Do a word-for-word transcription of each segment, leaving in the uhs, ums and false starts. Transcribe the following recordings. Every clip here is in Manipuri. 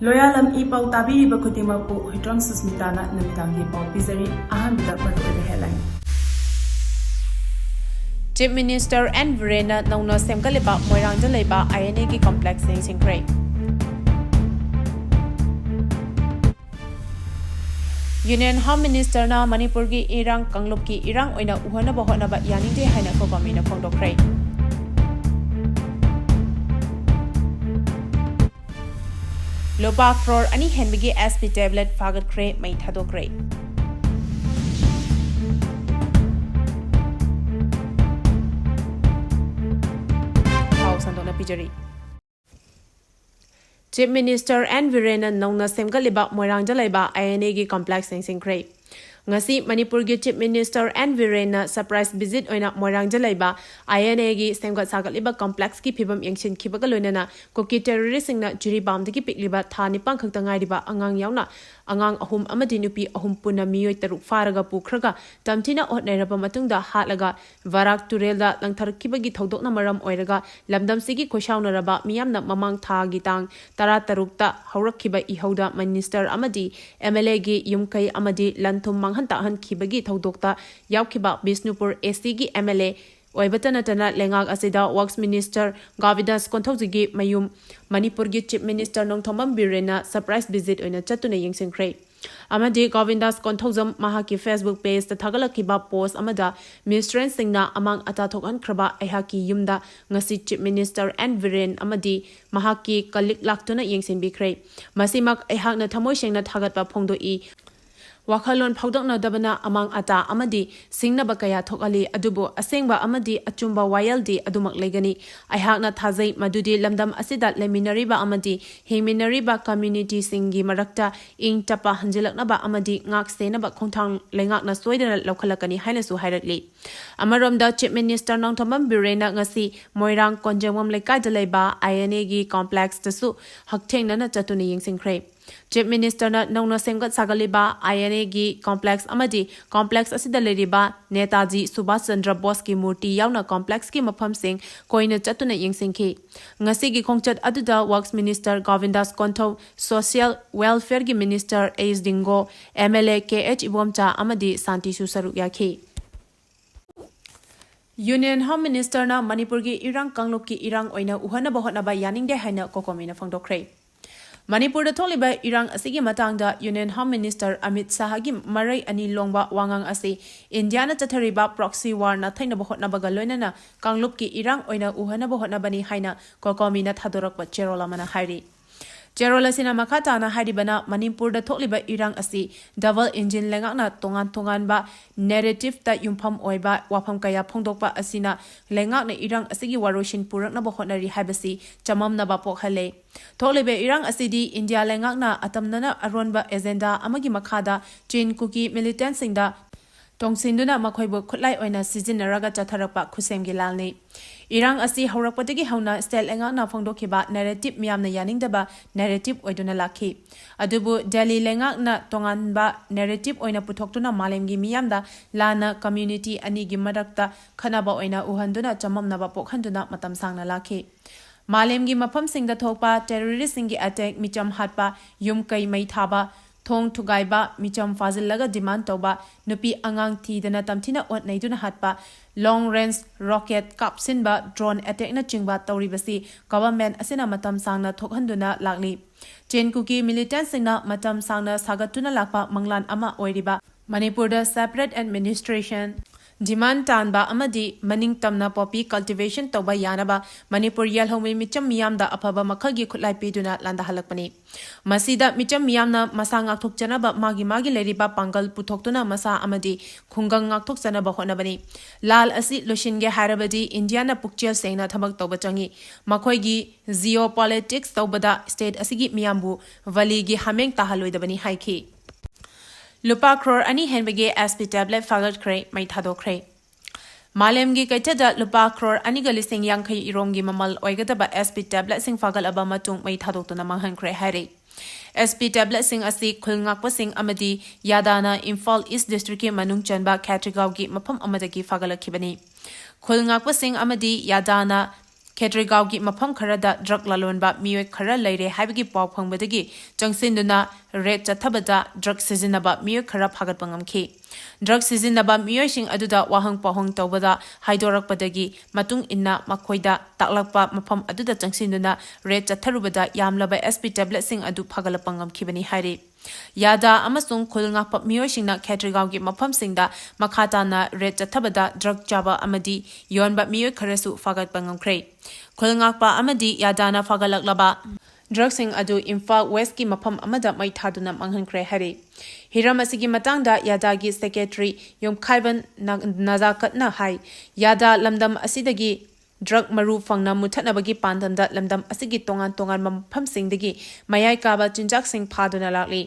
ꯂꯣꯌꯥꯂꯝ ꯏ ꯄꯥꯎ ꯇꯥꯕꯤꯔꯤꯕ ꯈꯨꯗꯤꯡꯃꯛꯄꯨ ꯍꯨꯏꯗ꯭ꯔꯣꯝ ꯁꯨꯁꯃꯤꯇꯥꯅ ꯅꯨꯃꯤꯗꯥꯡꯒꯤ ꯄꯥꯎ ꯄꯤꯖꯔꯤ꯫ ꯑꯍꯥꯟꯕꯗ ꯃꯔꯨꯑꯣꯏꯕ headline꯫ Chief Minister N Birenna ꯅꯧꯅ ꯁꯦꯝꯒꯠꯂꯤꯕ ꯃꯣꯏꯔꯥꯡꯗ ꯂꯩꯕ I N A ꯒꯤ complex ꯌꯦꯡꯁꯤꯟꯈ꯭ꯔꯦ꯫ Union Home Ministerꯅ ꯃꯅꯤꯄꯨꯔꯒꯤ ꯏꯔꯥꯡ ꯀꯥꯡꯂꯨꯞꯀꯤ ꯏꯔꯥꯡ ꯑꯣꯏꯅ ꯎꯍꯟꯅꯕ ꯍꯣꯠꯅꯕ ꯌꯥꯅꯤꯡꯗꯦ ꯍꯥꯏꯅ COCOMIꯅ ꯐꯣꯡꯗꯣꯛꯈ꯭ꯔꯦ꯫ ꯂꯨꯄꯥ ꯀ꯭ꯔꯣꯔ ꯑꯅꯤ ꯍꯦꯟꯕꯒꯤ S P tablet ꯐꯥꯒꯠꯈ꯭ꯔꯦ, ꯃꯩ ꯊꯥꯗꯣꯛꯈ꯭ꯔꯦ꯫ ꯄꯥꯎ ꯁꯟꯗꯣꯛꯅ ꯄꯤꯖꯔꯤ꯫ Chief Minister N Birenna ꯅꯧꯅ ꯁꯦꯝꯒꯠꯂꯤꯕ ꯃꯣꯏꯔꯥꯡꯗ ꯂꯩꯕ I N A ꯒꯤ complex ꯌꯦꯡꯁꯤꯟꯈ꯭ꯔꯦ꯫ ꯉꯁꯤ ꯃꯅꯤꯄꯨꯔꯒꯤ Chief Minister N Birenna surprise visit ꯑꯣꯏꯅ ꯃꯣꯏꯔꯥꯡꯗ ꯂꯩꯕ I N A ꯒꯤ ꯁꯦꯝꯒꯠ ꯁꯥꯒꯠꯂꯤꯕ complexꯀꯤ ꯐꯤꯕꯝ ꯌꯦꯡꯁꯤꯟꯈꯤꯕꯒ ꯂꯣꯏꯅꯅ ꯀꯨꯀꯤ terroristꯁꯤꯡꯅ ꯖꯤꯔꯤꯕꯥꯝꯗꯒꯤ ꯄꯤꯛꯂꯤꯕ ꯊꯥ ꯅꯤꯄꯥꯟ ꯈꯛꯇ ꯉꯥꯏꯔꯤꯕ ꯑꯉꯥꯡ ꯌꯥꯎꯅ ꯑꯉꯥꯡ ꯑꯍꯨꯝ ꯑꯃꯗꯤ ꯅꯨꯄꯤ ꯑꯍꯨꯝ ꯄꯨꯟꯅ ꯃꯤꯑꯣꯏ ꯇꯔꯨꯛ ꯐꯥꯔꯒ ꯄꯨꯈ꯭ꯔꯒ ꯇꯝꯊꯤꯅ ꯍꯣꯠꯅꯔꯕ ꯃꯇꯨꯡꯗ ꯍꯥꯠꯂꯒ ꯕꯔꯥꯛ ꯇꯨꯔꯦꯜꯗ ꯂꯪꯊꯔꯛꯈꯤꯕꯒꯤ ꯊꯧꯗꯣꯛꯅ ꯃꯔꯝ ꯑꯣꯏꯔꯒ ꯂꯝꯗꯝꯁꯤꯒꯤ ꯈꯣꯏꯁꯥꯎꯅꯔꯕ ꯃꯤꯌꯥꯝꯅ ꯃꯃꯥꯡ ꯊꯥꯒꯤ ꯇꯥꯡ ꯇꯔꯥ ꯇꯔꯨꯛꯇ ꯍꯧꯔꯛꯈꯤꯕ ꯏꯍꯧꯗ Minister ꯑꯃꯗꯤ M L A ꯒꯤ ꯌꯨꯝ ꯀꯩ ꯑꯃꯗꯤ ꯂꯟ ꯊꯨꯝ ꯃꯥꯡꯍꯟ ꯇꯥꯛꯍꯟꯈꯤꯕꯒꯤ ꯊꯧꯗꯣꯛꯇ ꯌꯥꯎꯈꯤꯕ ꯕꯤꯁꯅꯨꯄꯨꯔ A C ꯒꯤ M L A ꯑꯣꯏꯕꯇ ꯅꯠꯇꯅ ꯂꯩꯉꯥꯛ ꯑꯁꯤꯗ Works Minister ꯒꯣꯕꯤꯟꯗꯥꯁ ꯀꯣꯟꯊꯧꯖꯝꯒꯤ ꯃꯌꯨꯝ ꯃꯅꯤꯄꯨꯔꯒꯤ Chief Minister Nongthombam ꯕꯤꯔꯦꯟꯅ surprise visit ꯑꯣꯏꯅ ꯆꯠꯇꯨꯅ ꯌꯦꯡꯁꯤꯟꯈ꯭ꯔꯦ꯫ ꯑꯃꯗꯤ ꯒꯣꯕꯤꯟꯗꯥꯁ ꯀꯣꯟꯊꯧꯖꯝ ꯃꯍꯥꯛꯀꯤ Facebook pageꯇ ꯊꯥꯒꯠꯂꯛꯈꯤꯕ post ꯑꯃꯗ Mistressꯁꯤꯡꯅ ꯑꯃꯥꯡ ꯑꯇꯥ ꯊꯣꯛꯍꯟꯈ꯭ꯔꯕ ꯑꯩꯍꯥꯛꯀꯤ ꯌꯨꯝꯗ ꯉꯁꯤ Chief Minister N Biren ꯑꯃꯗꯤ ꯃꯍꯥꯛꯀꯤ colleague ꯂꯥꯛꯇꯨꯅ ꯌꯦꯡꯁꯤꯟꯕꯤꯈ꯭ꯔꯦ꯫ ꯃꯁꯤꯃꯛ ꯑꯩꯍꯥꯛꯅ ꯊꯃꯣꯏ ꯁꯦꯡꯅ ꯊꯥꯒꯠꯄ ꯐꯣꯡꯗꯣꯛꯏ꯫ ꯋꯥꯈꯜꯂꯣꯟ ꯐꯥꯎꯗꯣꯛꯅꯗꯕꯅ ꯑꯃꯥꯡ ꯑꯇꯥ ꯑꯃꯗꯤ ꯁꯤꯡꯅꯕ ꯀꯌꯥ ꯊꯣꯛꯍꯜꯂꯤ, ꯑꯗꯨꯕꯨ ꯑꯁꯦꯡꯕ ꯑꯃꯗꯤ ꯑꯆꯨꯝꯕ ꯋꯥꯌꯦꯜꯗꯤ ꯑꯗꯨꯃꯛ ꯂꯩꯒꯅꯤ꯫ ꯑꯩꯍꯥꯛꯅ ꯊꯥꯖꯩ ꯃꯗꯨꯗꯤ ꯂꯝꯗꯝ ꯑꯁꯤꯗ ꯂꯩꯃꯤꯟꯅꯔꯤꯕ ꯑꯃꯗꯤ ꯍꯤꯡꯃꯤꯟꯅꯔꯤꯕ communityꯁꯤꯡꯒꯤ ꯃꯔꯛꯇ ꯏꯪ ꯇꯞꯄ ꯍꯟꯖꯤꯜꯂꯛꯅꯕ ꯑꯃꯗꯤ ꯉꯥꯛ ꯁꯦꯟꯅꯕ ꯈꯣꯡꯊꯥꯡ ꯂꯩꯉꯥꯛꯅ ꯁꯣꯏꯗꯅ ꯂꯧꯈꯠꯂꯛꯀꯅꯤ ꯍꯥꯏꯅꯁꯨ ꯍꯥꯏꯔꯛꯂꯤ꯫ ꯑꯃꯔꯣꯝꯗ Chief Minister ꯅꯣꯡꯊꯣꯝꯕꯝ ꯕꯤꯔꯦꯟꯅ ꯉꯁꯤ ꯃꯣꯏꯔꯥꯡ ꯀꯣꯟꯖꯦꯡꯕꯝ ꯂꯩꯀꯥꯏꯗ ꯂꯩꯕ I N A ꯒꯤ complexꯇꯁꯨ ꯍꯛꯊꯦꯡꯅꯅ ꯆꯠꯇꯨꯅ ꯌꯦꯡꯁꯤꯟꯈ꯭ꯔꯦ꯫ Chief Ministerꯅ ꯅꯧꯅ ꯁꯦꯝꯒꯠ ꯁꯥꯒꯠꯂꯤꯕ I N Aꯒꯤ complex ꯑꯃꯗꯤ complex ꯑꯁꯤꯗ ꯂꯩꯔꯤꯕ ꯅꯦꯇꯥꯖꯤ ꯁꯨꯚꯥꯁ ꯆꯟꯗ꯭ꯔ ꯕꯣꯁꯀꯤ ꯃꯨꯔꯇꯤ ꯌꯥꯎꯅ complexꯀꯤ ꯃꯐꯝꯁꯤꯡ ꯀꯣꯏꯅ ꯆꯠꯇꯨꯅ ꯌꯦꯡꯁꯤꯟꯈꯤ꯫ ꯉꯁꯤꯒꯤ ꯈꯣꯡꯆꯠ ꯑꯗꯨꯗ Works Minister Govindas Konthow, Social Welfareꯒꯤ Minister H Dingo, M L A K H Ibomcha ꯑꯃꯗꯤ ꯁꯥꯟꯇꯤꯁꯨ ꯁꯔꯨꯛ ꯌꯥꯈꯤ꯫ Union Home Ministerꯅ ꯃꯅꯤꯄꯨꯔꯒꯤ ꯏꯔꯥꯡ ꯀꯥꯡꯂꯨꯞꯀꯤ ꯏꯔꯥꯡ ꯑꯣꯏꯅ ꯎꯍꯟꯅꯕ ꯍꯣꯠꯅꯕ ꯌꯥꯅꯤꯡꯗꯦ ꯍꯥꯏꯅ COCOMIꯅ ꯐꯣꯡꯗꯣꯛꯈ꯭ꯔꯦ꯫ ꯃꯅꯤꯄꯨꯔꯗ ꯊꯣꯛꯂꯤꯕ ꯏꯔꯥꯡ ꯑꯁꯤꯒꯤ ꯃꯇꯥꯡꯗ Union Home Minister ꯑꯃꯤꯠ ꯁꯥꯍꯒꯤ ꯃꯔꯩ ꯑꯅꯤ ꯂꯣꯡꯕ ꯋꯥꯉꯥꯡ ꯑꯁꯤ ꯏꯟꯗꯤꯌꯥꯅ ꯆꯠꯊꯔꯤꯕ proxy war ꯅꯥꯊꯩꯅꯕ ꯍꯣꯠꯅꯕꯒ ꯂꯣꯏꯅꯅ ꯀꯥꯡꯂꯨꯞꯀꯤ ꯏꯔꯥꯡ ꯑꯣꯏꯅ ꯎꯍꯟꯅꯕ ꯍꯣꯠꯅꯕꯅꯤ ꯍꯥꯏꯅ COCOMIꯅ ꯊꯥꯗꯣꯔꯛꯄ ꯆꯦꯔꯣꯜ ꯑꯃꯅ ꯍꯥꯏꯔꯤ꯫ ꯆꯦꯔꯣꯜ ꯑꯁꯤꯅ ꯃꯈꯥ ꯇꯥꯅ ꯍꯥꯏꯔꯤꯕꯅ, ꯃꯅꯤꯄꯨꯔꯗ ꯊꯣꯛꯂꯤꯕ ꯏꯔꯥꯡ ꯑꯁꯤ double engine ꯂꯩꯉꯥꯛꯅ ꯇꯣꯉꯥꯟ ꯇꯣꯉꯥꯟꯕ narrativeꯇ ꯌꯨꯝꯐꯝ ꯑꯣꯏꯕ ꯋꯥꯐꯝ ꯀꯌꯥ ꯐꯣꯡꯗꯣꯛꯄ ꯑꯁꯤꯅ ꯂꯩꯉꯥꯛꯅ ꯏꯔꯥꯡ ꯑꯁꯤꯒꯤ ꯋꯥꯔꯣꯏꯁꯤꯟ ꯄꯨꯔꯛꯅꯕ ꯍꯣꯠꯅꯔꯤ ꯍꯥꯏꯕꯁꯤ ꯆꯃꯝꯅꯕ ꯄꯣꯛꯍꯜꯂꯦ꯫ ꯊꯣꯛꯂꯤꯕ ꯏꯔꯥꯡ ꯑꯁꯤꯗꯤ ꯏꯟꯗꯤꯌꯥ ꯂꯩꯉꯥꯛꯅ ꯑꯇꯝꯅꯅ ꯑꯔꯣꯟꯕ agenda ꯑꯃꯒꯤ ꯃꯈꯥꯗ ꯆꯤꯟ ꯀꯨꯀꯤ militantꯁꯤꯡꯗ ꯇꯣꯡꯁꯤꯟꯗꯨꯅ ꯃꯈꯣꯏꯕꯨ ꯈꯨꯠꯂꯥꯏ ꯑꯣꯏꯅ ꯁꯤꯖꯤꯟꯅꯔꯒ ꯆꯠꯊꯔꯛꯄ ꯈꯨꯠꯁꯦꯝꯒꯤ ꯂꯥꯟꯅꯤ꯫ ꯏꯔꯥꯡ ꯑꯁꯤ ꯍꯧꯔꯛꯄꯗꯒꯤ ꯍꯧꯅ state ꯂꯩꯉꯥꯛꯅ ꯐꯣꯡꯗꯣꯛꯈꯤꯕ narrative ꯃꯤꯌꯥꯝꯅ ꯌꯥꯅꯤꯡꯗꯕ narrative ꯑꯣꯏꯗꯨꯅ ꯂꯥꯛꯈꯤ꯫ ꯑꯗꯨꯕꯨ ꯗꯦꯜꯂꯤ ꯂꯩꯉꯥꯛꯅ ꯇꯣꯉꯥꯟꯕ narrative ꯑꯣꯏꯅ ꯄꯨꯊꯣꯛꯇꯨꯅ ꯃꯥꯂꯦꯝꯒꯤ ꯃꯤꯌꯥꯝꯗ ꯂꯥꯟꯅ community ꯑꯅꯤꯒꯤ ꯃꯔꯛꯇ ꯈꯠꯅꯕ ꯑꯣꯏꯅ ꯎꯍꯟꯗꯨꯅ ꯆꯃꯝꯅꯕ ꯄꯣꯛꯍꯟꯗꯨꯅ ꯃꯇꯝ ꯁꯥꯡꯅ ꯂꯥꯛꯈꯤ꯫ ꯃꯥꯂꯦꯝꯒꯤ ꯃꯐꯝꯁꯤꯡꯗ ꯊꯣꯛꯄ terroristꯁꯤꯡꯒꯤ attack, ꯃꯤꯆꯝ ꯍꯥꯠꯄ, ꯌꯨꯝ ꯀꯩ ꯃꯩ ꯊꯥꯕ, ꯊꯣꯡ ꯊꯨꯒꯥꯏꯕ, ꯃꯤꯆꯝ ꯐꯥꯖꯤꯜꯂꯒ demand ꯇꯧꯕ, ꯅꯨꯄꯤ ꯑꯉꯥꯡ ꯊꯤꯗꯅ ꯇꯝꯊꯤꯅ ꯑꯣꯠ ꯅꯩꯗꯨꯅ ꯍꯥꯠꯄ, long range rocket ꯀꯥꯞꯁꯤꯟꯕ, drone attackꯅꯆꯤꯡꯕ ꯇꯧꯔꯤꯕꯁꯤ government ꯑꯁꯤꯅ ꯃꯇꯝ ꯁꯥꯡꯅ ꯊꯣꯛꯍꯟꯗꯨꯅ ꯂꯥꯛꯂꯤ꯫ ꯆꯤꯟ ꯀꯨꯀꯤ militantꯁꯤꯡꯅ ꯃꯇꯝ ꯁꯥꯡꯅ ꯁꯥꯒꯠꯇꯨꯅ ꯂꯥꯛꯄ ꯃꯪꯂꯥꯟ ꯑꯃ ꯑꯣꯏꯔꯤꯕ ꯃꯅꯤꯄꯨꯔꯗ separate administration demand ꯇꯥꯟꯕ ꯑꯃꯗꯤ ꯃꯅꯤꯡ ꯇꯝꯅ poppy cultivation ꯇꯧꯕ ꯌꯥꯅꯕ ꯃꯅꯤꯄꯨꯔ ꯌꯦꯜꯍꯧꯃꯤ ꯃꯤꯆꯝ ꯃꯤꯌꯥꯝꯗ ꯑꯐꯕ ꯃꯈꯜꯒꯤ ꯈꯨꯠꯂꯥꯏ ꯄꯤꯗꯨꯅ ꯂꯥꯟꯗꯥꯍꯜꯂꯛꯄꯅꯤ꯫ ꯃꯁꯤꯗ ꯃꯤꯆꯝ ꯃꯤꯌꯥꯝꯅ ꯃꯁꯥ ꯉꯥꯛꯊꯣꯛꯆꯅꯕ ꯃꯥꯒꯤ ꯃꯥꯒꯤ ꯂꯩꯔꯤꯕ ꯄꯥꯡꯒꯜ ꯄꯨꯊꯣꯛꯇꯨꯅ ꯃꯁꯥ ꯑꯃꯗꯤ ꯈꯨꯡꯒꯪ ꯉꯥꯛꯊꯣꯛꯆꯅꯕ ꯍꯣꯠꯅꯕꯅꯤ꯫ ꯂꯥꯜ ꯑꯁꯤ ꯂꯣꯏꯁꯤꯟꯒꯦ ꯍꯥꯏꯔꯕꯗꯤ ꯏꯟꯗꯤꯌꯥꯅ ꯄꯨꯛꯆꯦꯜ ꯁꯦꯡꯅ ꯊꯕꯛ ꯇꯧꯕ ꯆꯪꯏ꯫ ꯃꯈꯣꯏꯒꯤ geopolitics ꯇꯧꯕꯗ state ꯑꯁꯤꯒꯤ ꯃꯤꯌꯥꯝꯕꯨ ꯚꯂꯤꯒꯤ ꯍꯥꯃꯦꯡ ꯇꯥꯍꯜꯂꯣꯏꯗꯕꯅꯤ ꯍꯥꯏꯈꯤ꯫ ꯂꯨꯄꯥ ꯀ꯭ꯔꯣꯔ ꯑꯅꯤ ꯍꯦꯟꯕꯒꯤ S P tablet ꯐꯥꯒꯠꯈ꯭ꯔꯦ, ꯃꯩ ꯊꯥꯗꯣꯛꯈ꯭ꯔꯦ꯫ ꯃꯥꯂꯦꯝꯒꯤ ꯀꯩꯊꯦꯜꯗ ꯂꯨꯄꯥ ꯀ꯭ꯔꯣꯔ ꯑꯅꯤꯒ ꯂꯤꯁꯤꯡ ꯌꯥꯡꯈꯩ ꯏꯔꯣꯝꯒꯤ ꯃꯃꯜ ꯑꯣꯏꯒꯗꯕ S P tabletꯁꯤꯡ ꯐꯥꯒꯠꯂꯕ ꯃꯇꯨꯡ ꯃꯩ ꯊꯥꯗꯣꯛꯇꯨꯅ ꯃꯥꯡꯍꯟꯈ꯭ꯔꯦ ꯍꯥꯏꯔꯤ꯫ SP tabletꯁꯤꯡ ꯑꯁꯤ ꯈꯨꯜ ꯉꯥꯛꯄꯁꯤꯡ ꯑꯃꯗꯤ ꯌꯥꯗꯥꯅ ꯏꯝꯐꯥꯜ ꯏꯁ ꯗꯤꯁꯇ꯭ꯔꯤꯛꯀꯤ ꯃꯅꯨꯡ ꯆꯟꯕ ꯈꯦꯇ꯭ꯔꯤꯒꯥꯎꯒꯤ ꯃꯐꯝ ꯑꯃꯗꯒꯤ ꯐꯥꯒꯠꯂꯛꯈꯤꯕꯅꯤ꯫ ꯈꯨꯜ ꯉꯥꯛꯄꯁꯤꯡ ꯑꯃꯗꯤ ꯌꯥꯗꯥꯅ ꯈꯦꯇ꯭ꯔꯤꯒꯥꯎꯒꯤ ꯃꯐꯝ ꯈꯔꯗ ꯗ꯭ꯔꯒ ꯂꯂꯣꯟꯕ ꯃꯤꯑꯣꯏ ꯈꯔ ꯂꯩꯔꯦ ꯍꯥꯏꯕꯒꯤ ꯄꯥꯎ ꯐꯪꯕꯗꯒꯤ ꯆꯪꯁꯤꯟꯗꯨꯅ ꯔꯦꯗ ꯆꯠꯊꯕꯗ ꯗ꯭ꯔꯒ ꯁꯤꯖꯤꯟꯅꯕ ꯃꯤꯑꯣꯏ ꯈꯔ ꯐꯥꯒꯠꯄ ꯉꯝꯈꯤ꯫ ꯗ꯭ꯔꯒ ꯁꯤꯖꯤꯟꯅꯕ ꯃꯤꯑꯣꯏꯁꯤꯡ ꯑꯗꯨꯗ ꯋꯥꯍꯪ ꯄꯥꯎꯍꯪ ꯇꯧꯕꯗ ꯍꯥꯏꯗꯣꯔꯛꯄꯗꯒꯤ ꯃꯇꯨꯡ ꯏꯟꯅ ꯃꯈꯣꯏꯗ ꯇꯥꯛꯂꯛꯄ ꯃꯐꯝ ꯑꯗꯨꯗ ꯆꯪꯁꯤꯟꯗꯨꯅ ꯔꯦꯗ ꯆꯠꯊꯔꯨꯕꯗ ꯌꯥꯝꯂꯕ SP tabletꯁꯤꯡ ꯑꯗꯨ ꯐꯥꯒꯠꯂꯛꯄ ꯉꯝꯈꯤꯕꯅꯤ ꯍꯥꯏꯔꯤ꯫ ꯌꯥꯗꯥ ꯑꯃꯁꯨꯡ ꯈꯨꯜ ꯉꯥꯛꯄ ꯃꯤꯑꯣꯏꯁꯤꯡꯅ ꯈꯦꯇ꯭ꯔꯤꯒꯥꯎꯒꯤ ꯃꯐꯝꯁꯤꯡꯗ ꯃꯈꯥ ꯇꯥꯅ ꯔꯦꯗ ꯆꯠꯊꯕꯗ ꯗ꯭ꯔꯒ ꯆꯥꯕ ꯑꯃꯗꯤ ꯌꯣꯟꯕ ꯃꯤꯑꯣꯏ ꯈꯔꯁꯨ ꯐꯥꯒꯠꯄ ꯉꯝꯈ꯭ꯔꯦ꯫ ꯈꯨꯜ ꯉꯥꯛꯄ ꯑꯃꯗꯤ ꯌꯥꯗꯥꯅ ꯐꯥꯒꯠꯂꯛꯂꯕ ꯗ꯭ꯔꯒꯁꯤꯡ ꯑꯗꯨ ꯏꯝꯐꯥꯜ ꯋꯦꯁꯀꯤ ꯃꯐꯝ ꯑꯃꯗ ꯃꯩ ꯊꯥꯗꯨꯅ ꯃꯥꯡꯍꯟꯈ꯭ꯔꯦ ꯍꯥꯏꯔꯤ꯫ ꯍꯤꯔꯝ ꯑꯁꯤꯒꯤ ꯃꯇꯥꯡꯗ ꯌꯥꯗꯥꯒꯤ ꯁꯦꯀ꯭ꯔꯦꯇꯔꯤ ꯌꯨꯝꯈꯥꯏꯕꯟ ꯅ-, ꯅꯖꯥꯀꯠꯅ ꯍꯥꯏ, ꯌꯥꯗꯥ ꯂꯝꯗꯝ ꯑꯁꯤꯗꯒꯤ ꯗ꯭ꯔꯒ ꯃꯔꯨ ꯐꯪꯅ ꯃꯨꯠꯊꯠꯅꯕꯒꯤ ꯄꯥꯟꯗꯝꯗ ꯂꯝꯗꯝ ꯑꯁꯤꯒꯤ ꯇꯣꯉꯥꯟ ꯇꯣꯉꯥꯟꯕ ꯃꯐꯝꯁꯤꯡꯗꯒꯤ ꯃꯌꯥꯏ ꯀꯥꯕ ꯆꯤꯟꯖꯥꯛꯁꯤꯡ ꯐꯥꯗꯨꯅ ꯂꯥꯛꯂꯤ꯫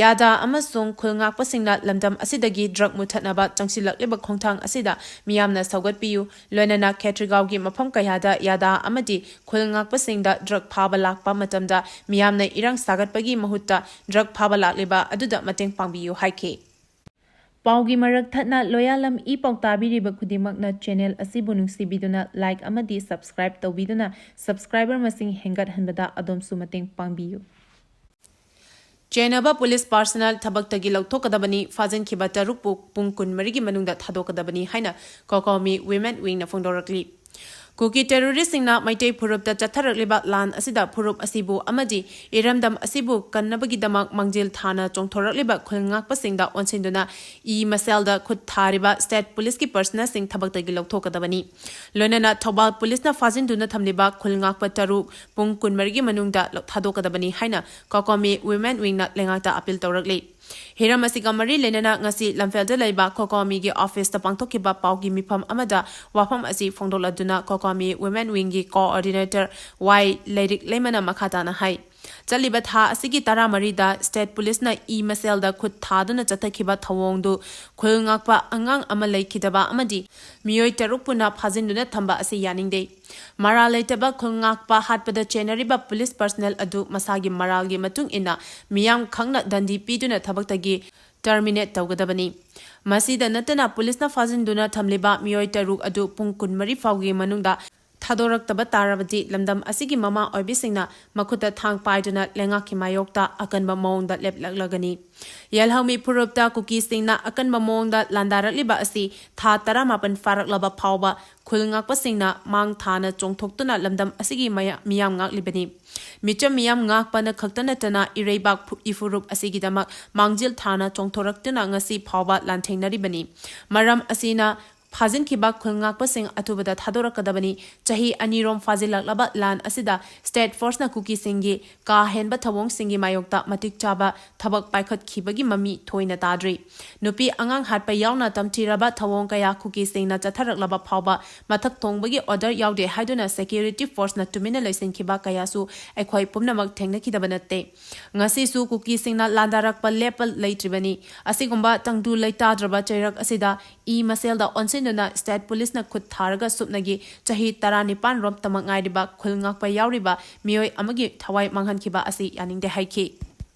ꯌꯥꯗꯥ ꯑꯃꯁꯨꯡ ꯈꯨꯜ ꯉꯥꯛꯄꯁꯤꯡꯅ ꯂꯝꯗꯝ ꯑꯁꯤꯗꯒꯤ ꯗ꯭ꯔꯒ ꯃꯨꯠꯊꯠꯅꯕ ꯆꯪꯁꯤꯜꯂꯛꯂꯤꯕ ꯈꯣꯡꯊꯥꯡ ꯑꯁꯤꯗ ꯃꯤꯌꯥꯝꯅ ꯁꯧꯒꯠꯄꯤꯌꯨ, ꯂꯣꯏꯅꯅ ꯈꯦꯇ꯭ꯔꯤꯒꯥꯎꯒꯤ ꯃꯐꯝ ꯀꯌꯥꯗ ꯌꯥꯗꯥ ꯑꯃꯗꯤ ꯈꯨꯜ ꯉꯥꯛꯄꯁꯤꯡꯗ ꯗ꯭ꯔꯒ ꯐꯥꯕ ꯂꯥꯛꯄ ꯃꯇꯝꯗ ꯃꯤꯌꯥꯝꯅ ꯏꯔꯥꯡ ꯁꯥꯒꯠꯄꯒꯤ ꯃꯍꯨꯠꯇ ꯗ꯭ꯔꯒ ꯐꯥꯕ ꯂꯥꯛꯂꯤꯕ ꯑꯗꯨꯗ ꯃꯇꯦꯡ ꯄꯥꯡꯕꯤꯌꯨ ꯍꯥꯏꯈꯤ꯫ ꯄꯥꯎꯒꯤ ꯃꯔꯛ ꯊꯠꯅ ꯂꯣꯌꯥꯂꯝ ꯏ ꯄꯥꯎ ꯇꯥꯕꯤꯔꯤꯕ ꯈꯨꯗꯤꯡꯃꯛꯅ ꯆꯦꯅꯦꯜ ꯑꯁꯤꯕꯨ ꯅꯨꯡꯁꯤꯕꯤꯗꯨꯅ ꯂꯥꯏꯛ ꯑꯃꯗꯤ ꯁꯕꯁꯀ꯭ꯔꯥꯏꯕ ꯇꯧꯕꯤꯗꯨꯅ ꯁꯕꯁꯀ꯭ꯔꯥꯏꯕꯔ ꯃꯁꯤꯡ ꯍꯦꯟꯒꯠꯍꯟꯕꯗ ꯑꯗꯣꯝꯁꯨ ꯃꯇꯦꯡ ꯄꯥꯡꯕꯤꯌꯨ꯫ ꯆꯦꯟꯅꯕ ꯄꯨꯂꯤꯁ ꯄꯥꯔꯁꯅꯦꯜ ꯊꯕꯛꯇꯒꯤ ꯂꯧꯊꯣꯛꯀꯗꯕꯅꯤ, ꯐꯥꯖꯤꯟꯈꯤꯕ ꯇꯔꯨꯛꯄꯨ ꯄꯨꯡ ꯀꯨꯟꯃꯔꯤꯒꯤ ꯃꯅꯨꯡꯗ ꯊꯥꯗꯣꯛꯀꯗꯕꯅꯤ ꯍꯥꯏꯅ ꯀꯣꯀꯣꯃꯤ ꯋꯤꯃꯦꯟ ꯋꯤꯡꯅ ꯐꯣꯡꯗꯣꯔꯛꯂꯤ꯫ ꯀꯨꯀꯤ ꯇꯦꯔꯣꯔꯤꯁꯁꯤꯡꯅ ꯃꯩꯇꯩ ꯐꯨꯔꯨꯞꯇ ꯆꯠꯊꯔꯛꯂꯤꯕ ꯂꯥꯟ ꯑꯁꯤꯗ ꯐꯨꯔꯨꯞ ꯑꯁꯤꯕꯨ ꯑꯃꯗꯤ ꯏꯔꯝꯗꯝ ꯑꯁꯤꯕꯨ ꯀꯟꯅꯕꯒꯤꯗꯃꯛ ꯃꯥꯡꯖꯤꯜ ꯊꯥꯅ ꯆꯣꯡꯊꯣꯔꯛꯂꯤꯕ ꯈꯨꯜ ꯉꯥꯛꯄꯁꯤꯡꯗ ꯑꯣꯟꯁꯤꯟꯗꯨꯅ ꯏ ꯃꯁꯦꯜꯗ ꯈꯨꯠ ꯊꯥꯔꯤꯕ ꯁ꯭ꯇꯦꯠ ꯄꯨꯂꯤꯁꯀꯤ ꯄꯥꯔꯁꯅꯦꯜꯁꯤꯡ ꯊꯕꯛꯇꯒꯤ ꯂꯧꯊꯣꯛꯀꯗꯕꯅꯤ꯫ ꯂꯣꯏꯅꯅ ꯊꯧꯕꯥꯜ ꯄꯨꯂꯤꯁꯅ ꯐꯥꯖꯤꯟꯗꯨꯅ ꯊꯝꯂꯤꯕ ꯈꯨꯜ ꯉꯥꯛꯄ ꯇꯔꯨꯛ ꯄꯨꯡ ꯀꯨꯟꯃꯔꯤꯒꯤ ꯃꯅꯨꯡꯗ ꯂꯧ-, ꯊꯥꯗꯣꯛꯀꯗꯕꯅꯤ ꯍꯥꯏꯅ ꯀꯣꯀꯣꯃꯤ ꯋꯤꯃꯦꯟ ꯋꯤꯡꯅ ꯂꯩꯉꯥꯛꯇ ꯑꯄꯤꯜ ꯇꯧꯔꯛꯂꯤ꯫ ꯍꯤꯔꯝ ꯑꯁꯤꯒ ꯃꯔꯤ ꯂꯩꯅꯅ ꯉꯁꯤ ꯂꯝꯐꯦꯜꯗ ꯂꯩꯕ ꯀꯣꯀꯣꯃꯤꯒꯤ ꯑꯣꯐꯤꯁꯇ ꯄꯥꯡꯊꯣꯛꯈꯤꯕ ꯄꯥꯎꯒꯤ ꯃꯤꯐꯝ ꯑꯃꯗ ꯋꯥꯐꯝ ꯑꯁꯤ ꯐꯣꯡꯗꯣꯛꯂꯗꯨꯅ ꯀꯣꯀꯣꯃꯤ ꯋꯤꯃꯦꯟ ꯋꯤꯡꯒꯤ ꯀꯣꯑꯣꯔꯗꯤꯅꯦꯇꯔ ꯋꯥꯏ ꯂꯩꯔꯤꯛ ꯂꯩꯃꯅ ꯃꯈꯥ ꯇꯥꯅ ꯍꯥꯏ, ꯆꯠꯂꯤꯕ ꯊꯥ ꯑꯁꯤꯒꯤ ꯇꯔꯥꯃꯔꯤꯗ state policeꯅ ꯏ ꯃꯁꯦꯜꯗ ꯈꯨꯠ ꯊꯥꯗꯨꯅ ꯆꯠꯊꯈꯤꯕ ꯊꯧꯑꯣꯡꯗꯨ ꯈꯨꯜ ꯉꯥꯛꯄ ꯑꯉꯥꯡ ꯑꯃ ꯂꯩꯈꯤꯗꯕ ꯑꯃꯗꯤ ꯃꯤꯑꯣꯏ ꯇꯔꯨꯛ ꯄꯨꯟꯅ ꯐꯥꯖꯤꯟꯗꯨꯅ ꯊꯝꯕ ꯑꯁꯤ ꯌꯥꯅꯤꯡꯗꯦ꯫ ꯃꯔꯥꯜ ꯂꯩꯇꯕ ꯈꯨꯜ ꯉꯥꯛꯄ ꯍꯥꯠꯄꯗ ꯆꯦꯟꯅꯔꯤꯕ police personnel ꯑꯗꯨ ꯃꯁꯥꯒꯤ ꯃꯔꯥꯜꯒꯤ ꯃꯇꯨꯡ ꯏꯟꯅ ꯃꯤꯌꯥꯝ ꯈꯪꯅ ꯗꯟꯗꯤ ꯄꯤꯗꯨꯅ ꯊꯕꯛꯇꯒꯤ terminate ꯇꯧꯒꯗꯕꯅꯤ꯫ ꯃꯁꯤꯗ ꯅꯠꯇꯅ policeꯅ ꯐꯥꯖꯤꯟꯗꯨꯅ ꯊꯝꯂꯤꯕ ꯃꯤꯑꯣꯏ ꯇꯔꯨꯛ ꯑꯗꯨ ꯄꯨꯡ ꯀꯨꯟꯃꯔꯤ ꯐꯥꯎꯒꯤ ꯃꯅꯨꯡꯗ ꯊꯥꯗꯣꯔꯛꯇꯕ ꯇꯥꯔꯕꯗꯤ ꯂꯝꯗꯝ ꯑꯁꯤꯒꯤ ꯃꯃꯥ ꯑꯣꯏꯕꯤꯁꯤꯡꯅ ꯃꯈꯨꯠꯇ ꯊꯥꯡ ꯄꯥꯏꯗꯨꯅ ꯂꯩꯉꯥꯛꯀꯤ ꯃꯥꯌꯣꯛꯇ ꯑꯀꯟꯕ ꯃꯑꯣꯡꯗ ꯂꯦꯞꯂꯛꯂꯒꯅꯤ꯫ ꯌꯦꯜꯍꯧꯃꯤ ꯐꯨꯔꯨꯞꯇ ꯀꯨꯀꯤꯁꯤꯡꯅ ꯑꯀꯟꯕ ꯃꯑꯣꯡꯗ ꯂꯥꯟꯗꯥꯔꯛꯂꯤꯕ ꯑꯁꯤ ꯊꯥ ꯇꯔꯥꯃꯥꯄꯟ ꯐꯥꯔꯛꯂꯕ ꯐꯥꯎꯕ ꯈꯨꯜ ꯉꯥꯛꯄꯁꯤꯡꯅ ꯃꯥꯡ ꯊꯥꯅ ꯆꯣꯡꯊꯣꯛꯇꯨꯅ ꯂꯝꯗꯝ ꯑꯁꯤꯒꯤ ꯃꯌꯥ-, ꯃꯤꯌꯥꯝ ꯉꯥꯛꯂꯤꯕꯅꯤ꯫ ꯃꯤꯆꯝ ꯃꯤꯌꯥꯝ ꯉꯥꯛꯄꯅ ꯈꯛꯇ ꯅꯠꯇꯅ ꯏꯔꯩꯕꯥꯛ ꯐꯨ-, ꯏꯐꯨꯔꯨꯞ ꯑꯁꯤꯒꯤꯗꯃꯛ ꯃꯥꯡꯖꯤꯜ ꯊꯥꯅ ꯆꯣꯡꯊꯣꯔꯛꯇꯨꯅ ꯉꯁꯤ ꯐꯥꯎꯕ ꯂꯥꯟꯊꯦꯡꯅꯔꯤꯕꯅꯤ꯫ ꯃꯔꯝ ꯑꯁꯤꯅ ꯐꯥꯖꯤꯟꯈꯤꯕ ꯈꯨꯜ ꯉꯥꯛꯄꯁꯤꯡ ꯑꯊꯨꯕꯗ ꯊꯥꯗꯣꯔꯛꯀꯗꯕꯅꯤ꯫ ꯆꯍꯤ ꯑꯅꯤꯔꯣꯝ ꯐꯥꯖꯤꯜꯂꯛꯂꯕ ꯂꯥꯟ ꯑꯁꯤꯗ state forceꯅ ꯀꯨꯀꯤꯁꯤꯡꯒꯤ ꯀꯥ ꯍꯦꯟꯕ ꯊꯧꯑꯣꯡꯁꯤꯡꯒꯤ ꯃꯥꯌꯣꯛꯇ ꯃꯇꯤꯛ ꯆꯥꯕ ꯊꯕꯛ ꯄꯥꯏꯈꯠꯈꯤꯕꯒꯤ ꯃꯃꯤ ꯊꯣꯏꯅ ꯇꯥꯗ꯭ꯔꯤ꯫ ꯅꯨꯄꯤ ꯑꯉꯥꯡ ꯍꯥꯠꯄ ꯌꯥꯎꯅ ꯇꯝꯊꯤꯔꯕ ꯊꯧꯑꯣꯡ ꯀꯌꯥ ꯀꯨꯀꯤꯁꯤꯡꯅ ꯆꯠꯊꯔꯛꯂꯕ ꯐꯥꯎꯕ ꯃꯊꯛ ꯊꯣꯡꯕꯒꯤ order ꯌꯥꯎꯗꯦ ꯍꯥꯏꯗꯨꯅ security forceꯅ ꯇꯨꯃꯤꯟꯅ ꯂꯩꯁꯤꯟꯈꯤꯕ ꯀꯌꯥꯁꯨ ꯑꯩꯈꯣꯏ ꯄꯨꯝꯅꯃꯛ ꯊꯦꯡꯅꯈꯤꯗꯕ ꯅꯠꯇꯦ꯫ ꯉꯁꯤꯁꯨ ꯀꯨꯀꯤꯁꯤꯡꯅ ꯂꯥꯟꯗꯥꯔꯛꯄ ꯂꯦꯞꯄ ꯂꯩꯇ꯭ꯔꯤꯕꯅꯤ꯫ ꯑꯁꯤꯒꯨꯝꯕ ꯇꯪꯗꯨ ꯂꯩꯇꯥꯗ꯭ꯔꯕ ꯆꯩꯔꯛ ꯑꯁꯤꯗ ꯏ ꯃꯁꯦꯜꯗ ꯑꯣꯟꯁꯤꯟꯗꯨꯅ state policeꯅ ꯈꯨꯠ ꯊꯥꯔꯒ ꯁꯨꯞꯅꯒꯤ ꯆꯍꯤ ꯇꯔꯥꯅꯤꯄꯥꯟ ꯔꯣꯝꯇꯃꯛ ꯉꯥꯏꯔꯤꯕ ꯈꯨꯜ ꯉꯥꯛꯄ ꯌꯥꯎꯔꯤꯕ ꯃꯤꯑꯣꯏ ꯑꯃꯒꯤ ꯊꯋꯥꯏ ꯃꯥꯡꯍꯟꯈꯤꯕ ꯑꯁꯤ ꯌꯥꯅꯤꯡꯗꯦ ꯍꯥꯏꯈꯤ꯫